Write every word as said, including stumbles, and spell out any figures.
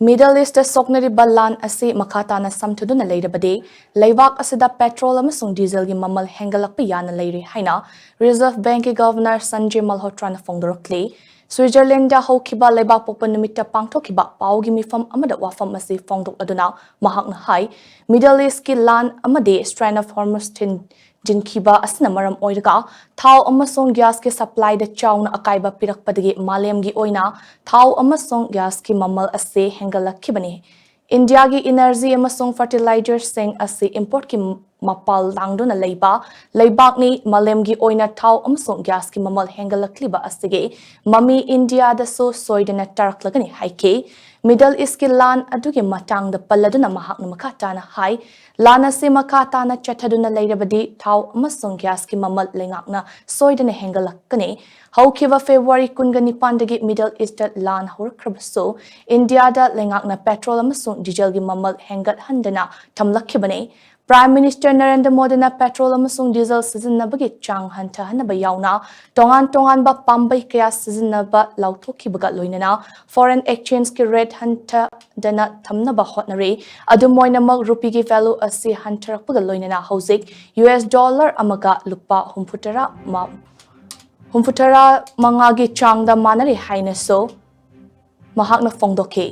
Middle East ꯁꯣꯛꯅꯔꯤꯕ ꯂꯥꯟ ꯑꯁꯤ ꯃꯈꯥ ꯇꯥꯅ ꯁꯝꯊꯗꯨꯅ ꯂꯩꯔꯕꯗꯤ ꯂꯩꯕꯥꯛ ꯑꯁꯤꯗ petrol ꯑꯃꯁꯨꯡ dieselꯒꯤ ꯃꯃꯜ ꯍꯦꯟꯒꯠꯂꯛꯄ ꯌꯥꯅ ꯂꯩꯔꯤ ꯍꯥꯏꯅ Reserve Bankꯀꯤ Governor Sanjay Malhotraꯅ ꯐꯣꯡꯗꯣꯔꯛꯂꯤ꯫ Switzerlandꯗ ꯍꯧꯈꯤꯕ ꯂꯩꯕꯥꯛꯄꯣꯛꯄ ꯅꯨꯃꯤꯠꯇ ꯄꯥꯡꯊꯣꯛꯈꯤꯕ ꯄꯥꯎꯒꯤ ꯃꯤꯐꯝ ꯑꯃꯗ ꯋꯥꯐꯝ ꯑꯁꯤ ꯐꯣꯡꯗꯣꯛꯂꯗꯨꯅ ꯃꯍꯥꯛꯅ ꯍꯥꯏ, Middle Eastꯀꯤ ꯂꯥꯟ ꯑꯃꯗꯤ Strait of Hormuz ꯊꯤꯡ ꯖꯤꯟꯈꯤꯕ ꯑꯁꯤꯅ ꯃꯔꯝ ꯑꯣꯏꯔꯒ ꯊꯥꯎ ꯑꯃꯁꯨꯡ gasꯀꯤ supplyꯗ ꯆꯥꯎꯅ ꯑꯀꯥꯏꯕ ꯄꯤꯔꯛꯄꯗꯒꯤ ꯃꯥꯂꯦꯝꯒꯤ ꯑꯣꯏꯅ ꯊꯥꯎ ꯑꯃꯁꯨꯡ gasꯀꯤ ꯃꯃꯜ ꯑꯁꯤ ꯍꯦꯟꯒꯠꯂꯛꯈꯤꯕꯅꯤ꯫ ꯏꯟꯗꯤꯌꯥꯒꯤ energy ꯑꯃꯁꯨꯡ fertilizerꯁꯤꯡ ꯑꯁꯤ importꯀꯤ ꯃꯄꯥꯜ ꯂꯥꯡꯗꯨꯅ ꯂꯩꯕ ꯂꯩꯕꯥꯛꯅꯤ꯫ ꯃꯥꯂꯦꯝꯒꯤ ꯑꯣꯏꯅ ꯊꯥꯎ ꯑꯃꯁꯨꯡ gasꯀꯤ ꯃꯃꯜ ꯍꯦꯟꯒꯠꯂꯛꯂꯤꯕ ꯑꯁꯤꯒꯤ ꯃꯃꯤ ꯏꯟꯗꯤꯌꯥꯗꯁꯨ ꯁꯣꯏꯗꯅ ꯇꯥꯔꯛꯂꯒꯅꯤ ꯍꯥꯏꯈꯤ꯫ Middle Eastꯀꯤ ꯂꯥꯟ ꯑꯗꯨꯒꯤ ꯃꯇꯥꯡꯗ ꯄꯜꯂꯗꯨꯅ ꯃꯍꯥꯛꯅ ꯃꯈꯥ ꯇꯥꯅ ꯍꯥꯏ, ꯂꯥꯟ ꯑꯁꯤ ꯃꯈꯥ ꯇꯥꯅ ꯆꯠꯊꯗꯨꯅ ꯂꯩꯔꯕꯗꯤ ꯊꯥꯎ ꯑꯃꯁꯨꯡ gasꯀꯤ ꯃꯃꯜ ꯂꯩꯉꯥꯛꯅ ꯁꯣꯏꯗꯅ ꯍꯦꯟꯒꯠꯂꯛꯀꯅꯤ꯫ ꯍꯧꯈꯤꯕ February ꯀꯨꯟꯒ ꯅꯤꯄꯥꯟꯗꯒꯤ Middle Eastꯇ ꯂꯥꯟ ꯍꯧꯔꯛꯈ꯭ꯔꯕꯁꯨ ꯏꯟꯗꯤꯌꯥꯗ ꯂꯩꯉꯥꯛꯅ petrol ꯑꯃꯁꯨꯡ dieselꯒꯤ ꯃꯃꯜ ꯍꯦꯟꯒꯠꯍꯟꯗꯅ ꯊꯝꯂꯛꯈꯤꯕꯅꯤ꯫ Prime Minister ꯅꯔꯦꯟꯗ꯭ꯔ ꯃꯣꯗꯤꯅ petrol ꯑꯃꯁꯨꯡ diesel ꯁꯤꯖꯤꯟꯅꯕꯒꯤ ꯆꯥꯡ ꯍꯟꯊꯍꯟꯅꯕ ꯌꯥꯎꯅ ꯇꯣꯉꯥꯟ ꯇꯣꯉꯥꯟꯕ ꯄꯥꯝꯕꯩ ꯀꯌꯥ ꯁꯤꯖꯤꯟꯅꯕ ꯂꯥꯎꯊꯣꯛꯈꯤꯕꯒ ꯂꯣꯏꯅꯅ foreign exchangeꯀꯤ rate ꯍꯟꯊꯗꯅ ꯊꯝꯅꯕ ꯍꯣꯠꯅꯔꯤ꯫ ꯑꯗꯨꯝ ꯑꯣꯏꯅꯃꯛ ꯔꯨꯄꯤꯒꯤ value ꯑꯁꯤ ꯍꯟꯊꯔꯛꯄꯒ ꯂꯣꯏꯅꯅ ꯍꯧꯖꯤꯛ US dollar ꯑꯃꯒ ꯂꯨꯄꯥ ꯍꯨꯝꯐꯨꯇꯔꯥ ꯃ-, ꯍꯨꯝꯐꯨꯇꯔꯥ ꯃꯉꯥꯒꯤ ꯆꯥꯡꯗ ꯃꯥꯟꯅꯔꯤ ꯍꯥꯏꯅꯁꯨ ꯃꯍꯥꯛꯅ ꯐꯣꯡꯗꯣꯛꯈꯤ꯫